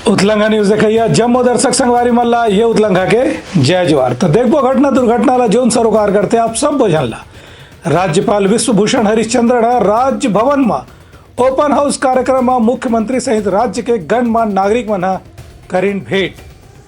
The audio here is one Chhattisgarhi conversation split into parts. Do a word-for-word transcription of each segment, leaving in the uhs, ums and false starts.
उतलंघा न्यूज देखइया जम्मो दर्शक संगवारी मन ला ये उतलंघा के जय जोहार। तो देखबो घटना दुर्घटना ला जोन सरोकार करथे आप सब बोझन ला। राज्यपाल विश्वभूषण हरिश्चंद्र ह राजभवन म ओपन हाउस कार्यक्रम म मुख्यमंत्री सहित राज्य के गणमान्य नागरिक मन ह करिन भेंट।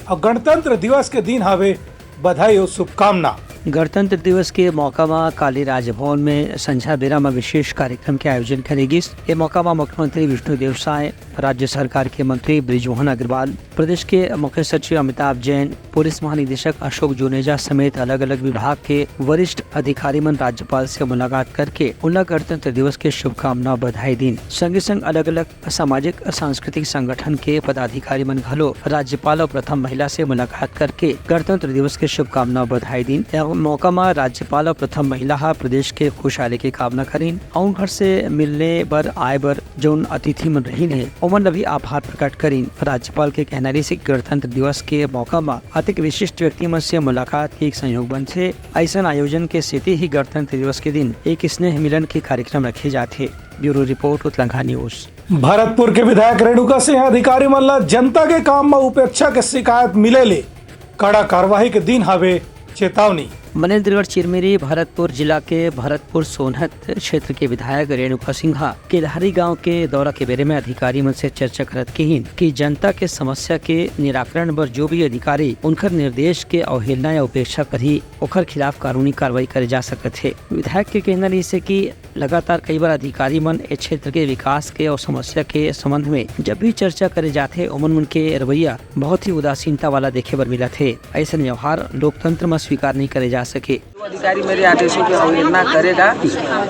अउ गणतंत्र दिवस के दिन हावे, बधाई अउ शुभकामना। गणतंत्र दिवस के मौका म काली राजभवन में संझा बेरा म विशेष कार्यक्रम के आयोजन करे गिस। ए मौका म मुख्यमंत्री विष्णुदेव साय, राज्य सरकार के मंत्री बृजमोहन अग्रवाल, प्रदेश के मुख्य सचिव अमिताभ जैन, पुलिस महानिदेशक अशोक जुनेजा समेत अलग-अलग विभाग के वरिष्ठ अधिकारी मन राज्यपाल से मुलाकात करके उनला गणतंत्र दिवस के शुभकामना बधाई दीन। संगे संग अलग-अलग सामाजिक अउ सांस्कृतिक संगठन के पदाधिकारी मन घलो राज्यपाल अउ प्रथम महिला से मुलाकात करके गणतंत्र दिवस के शुभकामना बधाई दीन। ए मौका म राज्यपाल अउ प्रथम महिला ह प्रदेश के खुशहाली के कामना करीन अउ उनकर से मिलने बर आए बर जौन अतिथि मन रहिन हे, ओमन ल भी आभार प्रकट करीन। राज्यपाल के कहना रहिस कि गणतंत्र दिवस के मौका म अतेक विशिष्ट व्यक्ति मन से मुलाकात के एक संयोग बनथे। अइसन आयोजन के सेती ही गणतंत्र दिवस के दिन एक स्नेह मिलन के कार्यक्रम रखे जाथे। Bureau report, Utlangha news. Bharatpur के विधायक रेणुका सिंह अधिकारी मन ल जनता के काम म उपेक्षा के शिकायत मिले ले कड़ा कार्रवाई के दिन हावे चेतावनी। मनेंद्रगढ़ चिरमिरी भरतपुर जिला के भरतपुर सोनहत क्षेत्र के विधायक रेणुका सिंह ह केलहरी गांव के दौरा के बेरे में अधिकारी मन से चर्चा करत किहिन कि जनता के समस्या के निराकरण बर जो भी अधिकारी उनकर निर्देश के अवहेलना या उपेक्षा करही, ओकर खिलाफ कानूनी कार्रवाई करे जा सकत हे। विधायक के कहना रहिस हे कि लगातार कई बार अधिकारी मन ए क्षेत्र के विकास के अउ समस्या के संबंध में जब भी चर्चा करे जाथे, ओमन मन के रवैया बहुत ही उदासीनता वाला देखे बर मिलत हे। अइसन व्यवहार लोकतंत्र म स्वीकार नहीं करे जा सके। जो अधिकारी मेरे आदेशों की अवहेलना करेगा,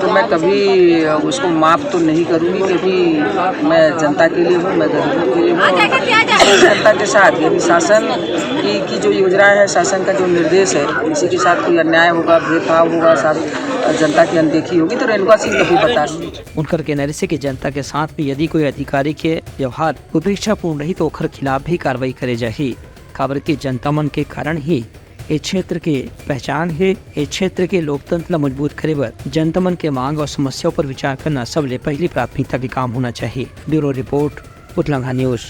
तो मैं कभी उसको माफ तो नहीं करूंगी, क्योंकि मैं जनता के लिए हूँ, मैं गरीबों के लिए हूँ। जनता के साथ यदि शासन की, की जो योजनाएं हैं, शासन का जो निर्देश है, किसी के साथ कोई अन्याय होगा, भेदभाव होगा, साथ जनता की अनदेखी होगी, तो रेणुका सिंह कभी बर्दाश्त नहीं। उनकर कहना रहिस हे कि जनता के साथ में यदि कोई अधिकारी के व्यवहार उपेक्षापूर्ण रही, तो ओकर खिलाफ भी कार्रवाई करे जाही, काबर कि जनता मन के कारण ही ए क्षेत्र के पहचान हे। ए क्षेत्र के लोकतंत्र ला मजबूत करे बर जनता मन के मांग अउ समस्या पर विचार करना सबले पहली प्राथमिकता के काम होना चाहिए। Bureau report, Utlangha news.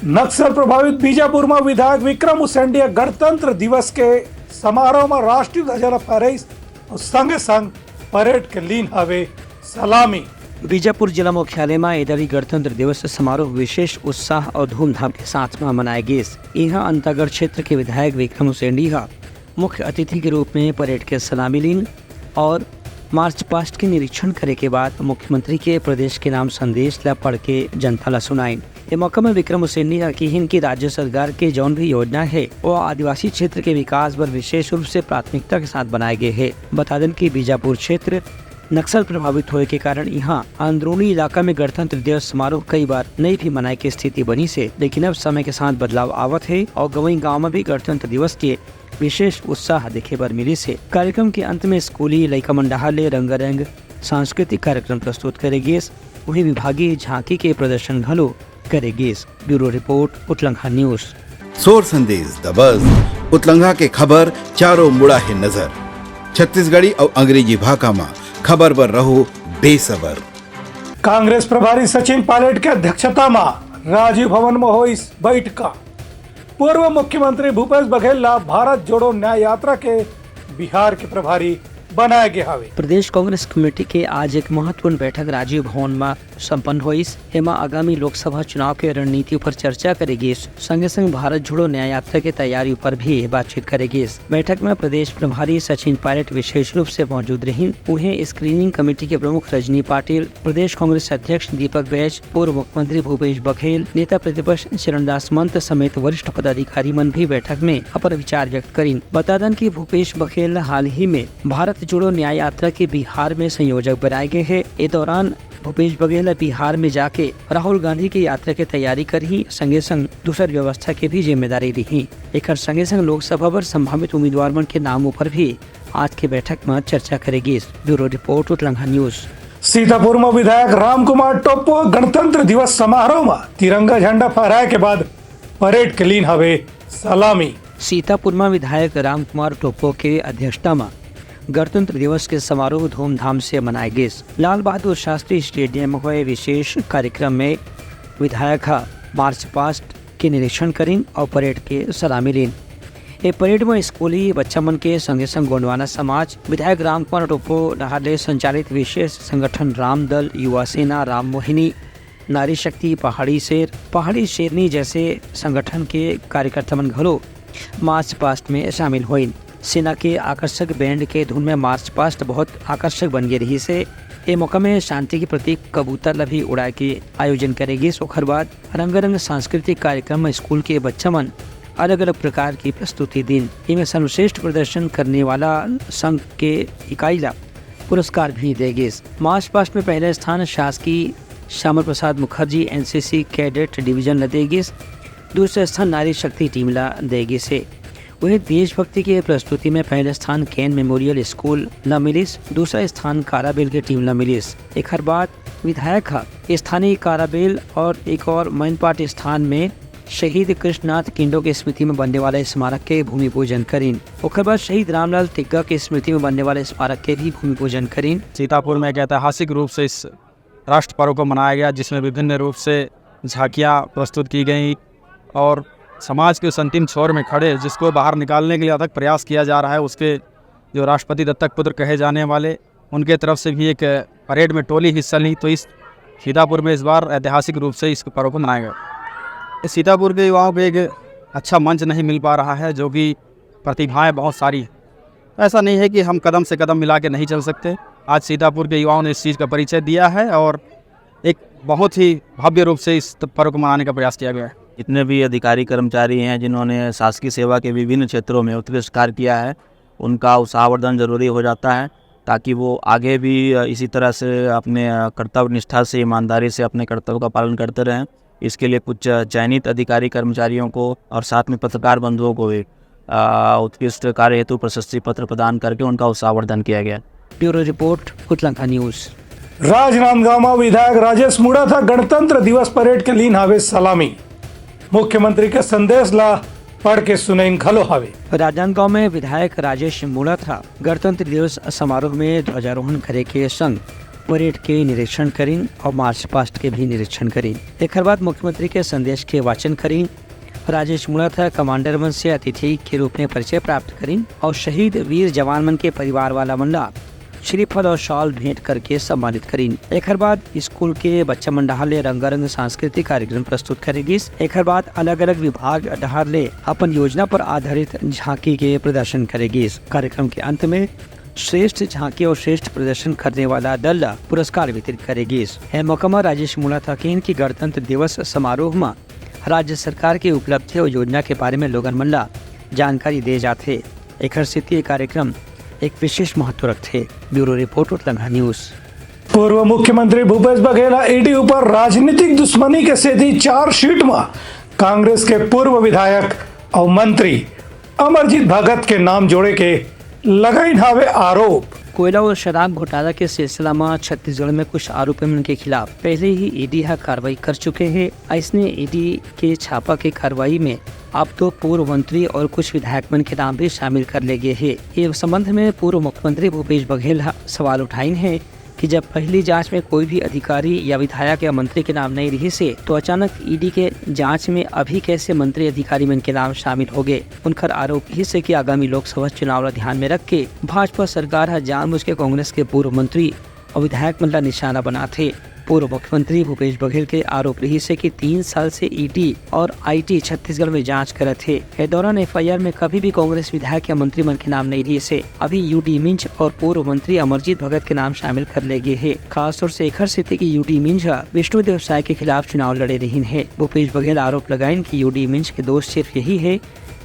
नक्सल प्रभावित बीजापुर म विधायक विक्रम उसेंडी ह गणतंत्र दिवस के समारोह म राष्ट्रीय ध्वजा ल फहराइस अउ संगे संग परेड के लीन हवे सलामी। बीजापुर जिला मुख्यालय म एदरी गणतंत्र दिवस समारोह विशेष उत्साह अउ धूमधाम के साथ म मनाए गिस। इहां अंतागढ़ क्षेत्र के विधायक विक्रम उसेंडी ह मुख्य अतिथि के रूप में परेड के सलामी लीन और मार्च पास्ट के निरीक्षण करे के बाद मुख्यमंत्री के प्रदेश के नाम संदेश ला पढ़ के जनता ला सुनाइन। ए मौका में विक्रम उसेंडी ह किहिन कि राज्य सरकार के जौन भी योजना हे, वो आदिवासी क्षेत्र के विकास बर विशेष रूप से प्राथमिकता के साथ बनाए गए हे। बता देन कि बीजापुर क्षेत्र नक्सल प्रभावित होए के कारण इहां अंदरूनी इलाका में गणतंत्र दिवस समारोह कई बार नइ भी मनाए के स्थिति बनिस हे, लेकिन अब समय के साथ बदलाव आवत हे और गंवई गांव में भी गणतंत्र दिवस के विशेष उत्साह देखे बर मिलिस हे। कार्यक्रम के अंत में स्कूली लइका मन डहार ले रंगारंग सांस्कृतिक कार्यक्रम प्रस्तुत करे गिस, वहीं विभागीय झांकी के प्रदर्शन घलो करे गिस। Bureau report, Utlangha news. सोर संदेश द बज, उतलंघा के खबर चारों मुड़ा हे नजर। छत्तीसगढ़ी अउ अंग्रेजी भाखा म खबर बर रहो बेसबर। कांग्रेस प्रभारी सचिन पायलट के अध्यक्षता म राजीव भवन म होइस बैठका। पूर्व मुख्यमंत्री भूपेश बघेल ला भारत जोड़ो न्याय यात्रा के बिहार के प्रभारी बनाए गे हावे। प्रदेश कांग्रेस कमेटी के आज एक महत्वपूर्ण बैठक राजीव भवन म संपन्न होइस। एमा आगामी लोकसभा चुनाव के रणनीति पर चर्चा करे गिस, संगे संग भारत जोड़ो न्याय यात्रा के तैयारी पर भी बातचीत करे गिस। बैठक में प्रदेश प्रभारी सचिन पायलट विशेष रूप से मौजूद रहिन। उहें स्क्रीनिंग कमेटी के प्रमुख रजनी पाटिल, प्रदेश कांग्रेस अध्यक्ष दीपक बैज, पूर्व मुख्यमंत्री भूपेश बघेल, नेता प्रतिपक्ष चरणदास मंत समेत वरिष्ठ पदाधिकारी मन भी बैठक में अपन विचार व्यक्त करिन। बता दन कि भूपेश बघेल हाल ही में भारत जोड़ो न्याय यात्रा के बिहार में संयोजक बनाए गए हे। ए दौरान भूपेश बघेल ह बिहार में जाके राहुल गांधी के यात्रा के तैयारी करही, संगे संग दूसर व्यवस्था के भी जिम्मेदारी लिही। एकर संगे संग लोकसभा बर संभावित उम्मीदवार मन के नाम ऊपर भी आज के बैठक म चर्चा करे गिस। Bureau report, Utlangha news. Sitapur म विधायक रामकुमार टोप्पो गणतंत्र दिवस समारोह म तिरंगा झंडा फहराए के बाद परेड के लीन हवे सलामी। सीतापुर म विधायक रामकुमार टोप्पो के अध्यक्षता म गणतंत्र दिवस के समारोह धूमधाम से मनाए गिस। लाल बहादुर शास्त्री स्टेडियम म होए विशेष कार्यक्रम में विधायक ह मार्च पास्ट के निरीक्षण करिन और परेड के सलामी लीन। ए परेड म स्कूली बच्चा मन के संगे संग गोंडवाना समाज, विधायक रामकुमार टोप्पो डहार ले संचालित विशेष संगठन रामदल, युवा सेना, राम मोहिनी, नारी शक्ति, पहाड़ी शेर, पहाड़ी शेरनी जैसे संगठन के कार्यकर्ता मन घलो मार्च पास्ट में शामिल होइन। सेना के आकर्षक बैंड के धुन में मार्च पास्ट बहुत आकर्षक बन गे रहिस हे। ए मौका में शांति के प्रतीक कबूतर ला भी उड़ाए के आयोजन करे गिस। ओखर बाद रंगारंग सांस्कृतिक कार्यक्रम में स्कूल के बच्चा मन अलग-अलग प्रकार की प्रस्तुति दिन। इमे सर्वश्रेष्ठ प्रदर्शन करने वाला संघ के इकाई ला पुरस्कार भी दे गिस। मार्च पास्ट में पहला स्थान शासकीय Shyama Prasad Mukherjee NCC cadet division ला दे गिस। दूसरा स्थान नारी शक्ति टीम ला दे गिस हे। वहीं देशभक्ति के प्रस्तुति में पहला स्थान केन मेमोरियल स्कूल ला मिलिस, दूसरा स्थान काराबेल के टीम ला मिलिस। एखर बाद विधायक ह स्थानीय काराबेल और एक और मैनपाट स्थान में शहीद कृष्णनाथ किंडो के स्मृति में बनने वाले स्मारक के भूमि पूजन करिन। ओकर बाद शहीद रामलाल टिग्गा के स्मृति में बनने वाले स्मारक के भी भूमि पूजन करिन। सीतापुर में एक ऐतिहासिक रूप से इस राष्ट्र पर्व को मनाया गया, जिसमें विभिन्न रूप से झांकियां प्रस्तुत की गई और समाज के उस अंतिम छोर में खड़े, जिसको बाहर निकालने के लिए अथक प्रयास किया जा रहा है, उसके जो राष्ट्रपति दत्तक पुत्र कहे जाने वाले, उनके तरफ से भी एक परेड में टोली हिस्सा ली। तो इस सीतापुर में इस बार ऐतिहासिक रूप से इस पर्व को मनाया गया। सीतापुर के युवाओं को एक अच्छा मंच नहीं मिल पा रहा है, जो कि प्रतिभाएं बहुत सारी हैं। ऐसा नहीं है कि हम कदम से कदम मिला के नहीं चल सकते। आज सीतापुर के युवाओं ने इस चीज़ का परिचय दिया है और एक बहुत ही भव्य रूप से इस पर्व को मनाने का प्रयास किया गया है। जितने भी अधिकारी कर्मचारी हैं, जिन्होंने शासकीय सेवा के विभिन्न क्षेत्रों में उत्कृष्ट कार्य किया है, उनका उत्साहवर्धन जरूरी हो जाता है, ताकि वो आगे भी, अ, इसी तरह से अपने, अ, कर्तव्य निष्ठा से, ईमानदारी से अपने कर्तव्य का पालन करते रहें। इसके लिए कुछ, अ, चयनित अधिकारी कर्मचारियों को और साथ में पत्रकार बंधुओं को भी, अ, उत्कृष्ट कार्य हेतु प्रशस्ति पत्र प्रदान करके उनका उत्साहवर्धन किया गया। Bureau report, Utlangha news. Rajnandgaon में विधायक राजेश मुड़ाथा गणतंत्र दिवस परेड के लीन हावे सलामी। मुख्यमंत्री के संदेश ला पढ़ के सुनइन घलो हावे। राजनांदगांव में विधायक राजेश मुड़ाथा गणतंत्र दिवस समारोह में ध्वजारोहण करे के संग परेड के निरीक्षण करिन और मार्च पास्ट के भी निरीक्षण करिन। एकर बाद मुख्यमंत्री के संदेश के वाचन करिन। राजेश मुड़ाथा कमांडर मन से अतिथि के रूप में परिचय प्राप्त करिन और शहीद वीर जवान मन के परिवार वाला मन ला श्रीफल और शॉल भेंट करके सम्मानित करिन। एकर बाद स्कूल के बच्चा मन डहार ले रंगारंग सांस्कृतिक कार्यक्रम प्रस्तुत करे गिस। एकर बाद अलग-अलग विभाग डहार ले अपन योजना पर आधारित झांकी के प्रदर्शन करे गिस। कार्यक्रम के अंत में श्रेष्ठ झांकी और श्रेष्ठ प्रदर्शन करने वाला दल ला पुरस्कार वितरित करे गिस। ए मौका म राजेश मुड़ाथा कहिन कि गणतंत्र दिवस समारोह म राज्य सरकार के उपलब्धि और योजना के बारे में लोगन मन ला जानकारी दे जाथे। एखर सेती ये कार्यक्रम एक विशेष महत्व रखथे। Bureau report, Utlangha news. पूर्व मुख्यमंत्री भूपेश बघेल ह ईडी ऊपर राजनीतिक दुश्मनी के सेती चार्जशीट म कांग्रेस के पूर्व विधायक अउ मंत्री अमरजीत भगत के नाम जोड़े के लगाइन हावे आरोप। कोयला और शराब घोटाला के सिलसिला म छत्तीसगढ़ में कुछ आरोपी मन के खिलाफ पहले ही ईडी ह कार्रवाई कर चुके हे। अइसने ईडी के छापा के कार्रवाई में अब तो पूर्व मंत्री और कुछ विधायक मन के नाम भी शामिल कर ले गे हे। ये संबंध में पूर्व मुख्यमंत्री भूपेश बघेल ह सवाल उठाइन हे कि जब पहली जांच में कोई भी अधिकारी या विधायक या मंत्री के नाम नहीं रहिस हे, तो अचानक ईडी के जांच में अभी कैसे मंत्री अधिकारी मन के नाम शामिल हो गए। उनकर आरोप रहिस हे कि आगामी लोकसभा चुनाव ला ध्यान में रख के भाजपा सरकार ह जानबूझ के कांग्रेस के पूर्व मंत्री और विधायक मन ला निशाना बनाथे। पूर्व मुख्यमंत्री भूपेश बघेल के आरोप रहिस हे कि तीन साल से ईडी और आईटी छत्तीसगढ़ में जांच करत हे। ए दौरान एफआईआर में कभी भी कांग्रेस विधायक या मंत्री मन के नाम नहीं रहिस हे। अभी यूडी मिंज और पूर्व मंत्री अमरजीत भगत के नाम शामिल कर ले गे हे। खासतौर से एखर सेती कि यूडी मिंज ह विष्णुदेव साय के खिलाफ चुनाव लड़े रहिन हे। भूपेश बघेल आरोप लगाइन कि यूडी मिंज के दोष सिर्फ यही हे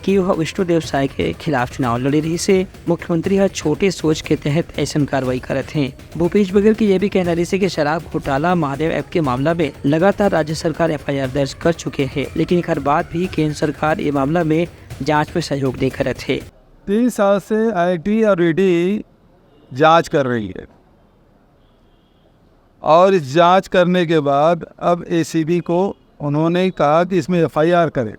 कि वह विष्णुदेव साय के खिलाफ चुनाव लड़े रहिस हे। मुख्यमंत्री ह छोटे सोच के तहत ऐसन कार्रवाई करत हे। भूपेश बघेल के ये भी कहना रहिस हे कि शराब घोटाला महादेव ऐप के मामला में लगातार राज्य सरकार एफआईआर दर्ज कर चुके हे, लेकिन एकर बाद भी केंद्र सरकार ये मामला में जांच में सहयोग नहीं करत हे। तीन साल से आईटी और ईडी जांच कर रही है और इस जांच करने के बाद अब एसीबी को उन्होंने कहा कि इसमें एफआईआर करें।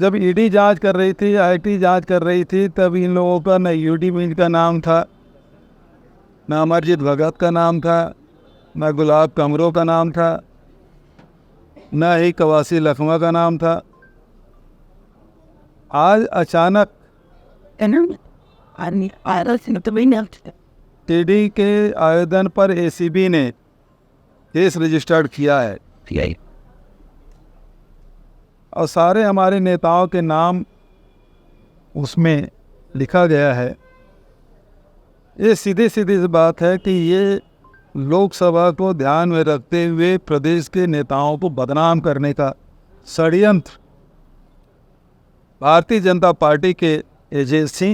जब ईडी जांच कर रही थी, आईटी जांच कर रही थी, तब इन लोगों का न यूडी मिंज का नाम था, न अमरजीत भगत का नाम था, न गुलाब कमरो का नाम था। न ही कवासी लखमा का नाम था। आज अचानक ईडी के आवेदन पर एसीबी ने केस रजिस्टर्ड किया है और सारे हमारे नेताओं के नाम उसमें लिखा गया है। ये सीधी सीधी सी बात है कि ये लोकसभा को ध्यान में रखते हुए प्रदेश के नेताओं को बदनाम करने का षड्यंत्र भारतीय जनता पार्टी के एजेंसी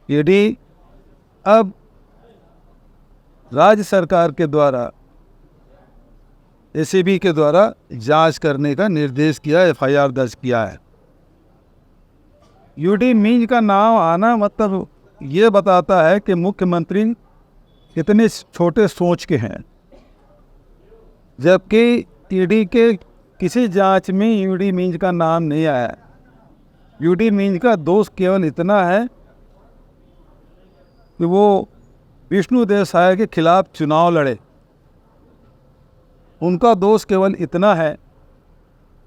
ईडी अब राज्य सरकार के द्वारा, एसीबी के द्वारा जांच करने का निर्देश किया, एफआईआर दर्ज किया है। यूडी मिंज का नाम आना मतलब ये बताता है कि मुख्यमंत्री कितने छोटे सोच के हैं, जबकि ईडी के किसी जांच में यूडी मिंज का नाम नहीं आया। यूडी मिंज का दोष केवल इतना है कि वो विष्णुदेव साय के खिलाफ चुनाव लड़े, उनका दोष केवल इतना है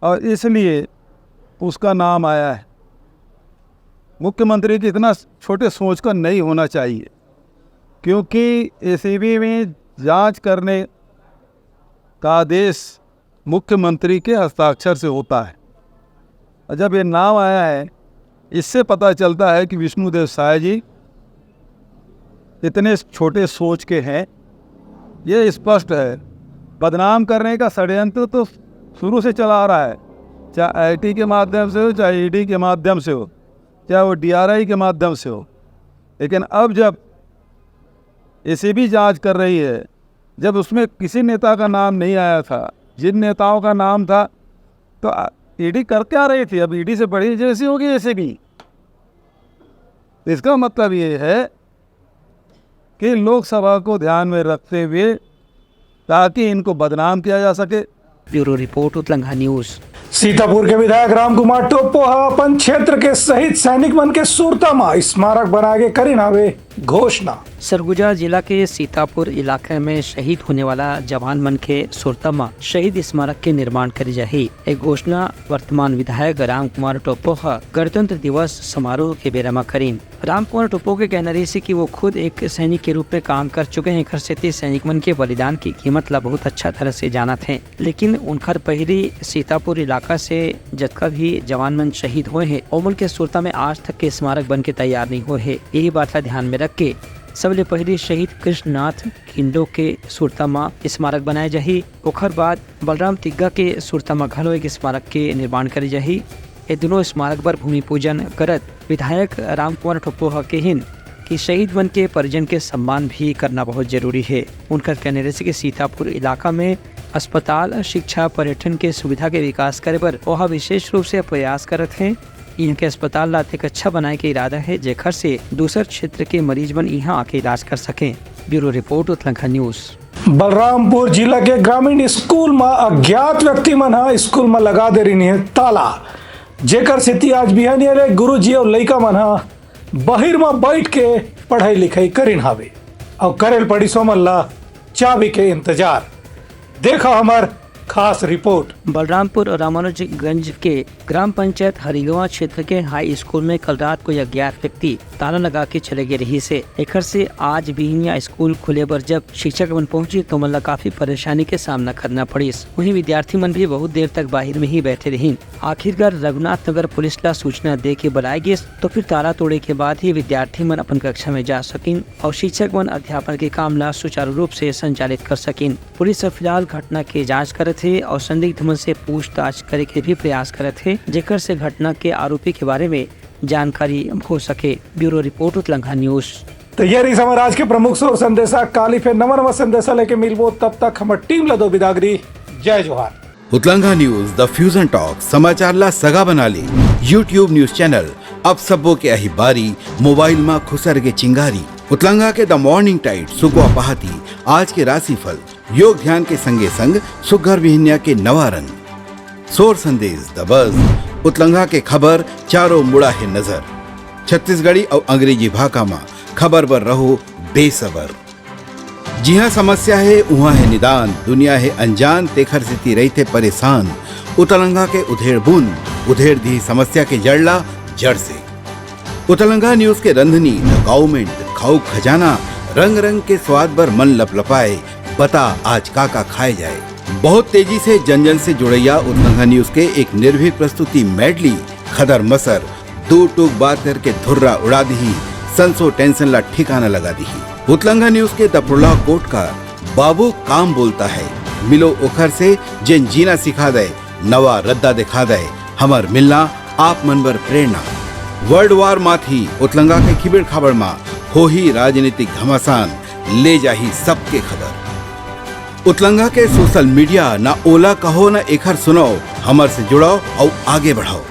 और इसलिए उसका नाम आया है। मुख्यमंत्री की इतना छोटे सोच का नहीं होना चाहिए, क्योंकि एसीबी में जांच करने का आदेश मुख्यमंत्री के हस्ताक्षर से होता है। और जब ये नाम आया है, इससे पता चलता है कि विष्णुदेव साय जी इतने छोटे सोच के हैं, ये स्पष्ट है। बदनाम करने का षड्यंत्र तो शुरू से चला आ रहा है, चाहे आईटी के माध्यम से हो, चाहे ईडी के माध्यम से हो, चाहे वो डीआरआई के माध्यम से हो। लेकिन अब जब एसीबी जांच कर रही है, जब उसमें किसी नेता का नाम नहीं आया था, जिन नेताओं का नाम था, तो ईडी कर क्या रही थी? अब ईडी से बड़ी एजेंसी होगी एसीबी। इसका मतलब ये है कि लोकसभा को ध्यान में रखते हुए, ताकि इनको बदनाम किया जा सके। Bureau report, Utlangha news. Sitapur के विधायक रामकुमार टोप्पो ह अपन क्षेत्र के शहीद सैनिक मन के सुरता म स्मारक बनाए के करिन हावे घोषणा। सरगुजा जिला के सीतापुर इलाके में शहीद होने वाला जवान मन के सुरता म शहीद स्मारक के निर्माण करे जाही। ए घोषणा वर्तमान विधायक रामकुमार टोप्पो ह गणतंत्र दिवस समारोह के बेरा म करिन। रामकुमार टोप्पो के कहना रहिस कि वो खुद एक सैनिक के रूप में काम कर चुके हैं, एखर सेती सैनिक मन के बलिदान की कीमत ला बहुत अच्छा तरह से जानत हैं। लेकिन उनखर पहिली सीतापुर इलाका से जतका भी जवान मन शहीद होए हैं, ओमन के सुरता में आज तक के स्मारक बन के तैयार नहीं होए है। यही बात ला ध्यान में रख के सबले पहिली शहीद कृष्णनाथ खिंडो के सुरता म स्मारक बनाए जाही। ओखर बाद बलराम तिग्गा के सुरता म घलो एक स्मारक के निर्माण करे जाही। ए दुनों स्मारक बर भूमि पूजन करत विधायक रामकुमार टोप्पो ह केहिन कि शहीद मन के परिजन के सम्मान भी करना बहुत जरूरी हे। उनकर कहना रहिस कि सीतापुर इलाका में अस्पताल, शिक्षा, पर्यटन के सुविधा के विकास करे बर ओहा विशेष रूप से प्रयास करत हे। इहाँ के अस्पताल ला अतेक अच्छा बनाए के इरादा हे, जेखर से दूसर क्षेत्र के मरीज मन इहाँ आके इलाज कर सकें। Bureau report, Utlangha news. Balrampur जिला के ग्रामीण स्कूल म अज्ञात व्यक्ति मन ह स्कूल म लगा दे रिहिन हे ताला, जेकर सेती आज बिहनिया ले गुरुजी अउ लइका मन ह बहिर म बइठ के पढ़ई लिखई करिन हावे अउ करे ल पड़िस ओमन ल चाबी के इंतजार। देखा हमर खास रिपोर्ट। बलरामपुर और रामानुजगंज के ग्राम पंचायत हरिगवा क्षेत्र के हाई स्कूल में कल रात को अज्ञात व्यक्ति ताला लगा के चले गए रहिस हे। एखर से आज बिहनिया स्कूल खुले बर जब शिक्षक मन पहुंचे तो मन ला काफी परेशानी के सामना करना पड़िस। वहीं विद्यार्थी मन भी बहुत देर तक बाहिर में ही बैठे रहिन। आखिरकार रघुनाथ नगर पुलिस ला सूचना दे के बुलाए गिस, तो फिर ताला तोड़े के बाद ही विद्यार्थी मन अपन कक्षा में जा सकिन और शिक्षक मन अध्यापन के काम ला सुचारू रूप से संचालित कर सकिन। पुलिस ह फिलहाल घटना के जांच करत हे और संदिग्ध मन से पूछताछ करे के भी प्रयास करत हे, जेकर से घटना के आरोपी के बारे में जानकारी हो सके। Bureau report, Utlangha news. तो ये रहिस हमर आज के प्रमुख सोर संदेशा। काली फिर नवा नवा संदेशा लेके मिलबो, तब तक हमर टीम ला दो बिदागरी। जय जोहार। उतलंघा न्यूज, द फ्यूजन टॉक, समाचार ला सगा बना ले। YouTube न्यूज चैनल अब सबो के अही बारी, मोबाइल मा खुसर के चिंगारी। उतलंघा के द मॉर्निंग टाइट, सुकवा पहाती, आज के राशिफल, योग ध्यान के संगे संग सुग्घर बिहनिया के नवा रंग। सोर संदेश द बज, उतलंघा के खबर चारों मुड़ा हे नजर। छत्तीसगढ़ी अउ अंग्रेजी भाखा मा खबर बर रहो बेसबर। जिहाँ समस्या हे, उहाँ हे निदान, दुनिया हे अनजान, तेखर सेती रहिथे परेशान। उतलंगा के उधेड़ बुन, उधेड़ दिही समस्या के जड़ ला जड़ से। उतलंगा न्यूज के रंधनी, द काउमेंट, खाऊ खजाना, रंग रंग के स्वाद बर मन लपलपाए। बता आज का का खाए जाए। बहुत तेजी से जन जन से जुड़ैया उतलंगा न्यूज के एक निर्भीक प्रस्तुति मेडली, खदर मसर, दू टूक बात करके धुर्रा उड़ा दिही, संसो टेंशन ला ठिकाना लगा दिही। उतलंगा न्यूज के दफुड़ला कोट का बाबू काम बोलता है, मिलो ओखर से जेन जीना सिखा दे, नवा रद्दा दिखा दे, हमर मिलना आप मन बर प्रेरणा। वर्ल्ड वार माथी उतलंगा के खिबेड़ खाबड़ मा होही राजनीतिक घमासान, ले जाही सबके खबर। उतलंगा के सोशल मीडिया, ना ओला कहो ना एखर सुनाओ, हमर से जुड़ाओ अउ आगे बढ़ाओ।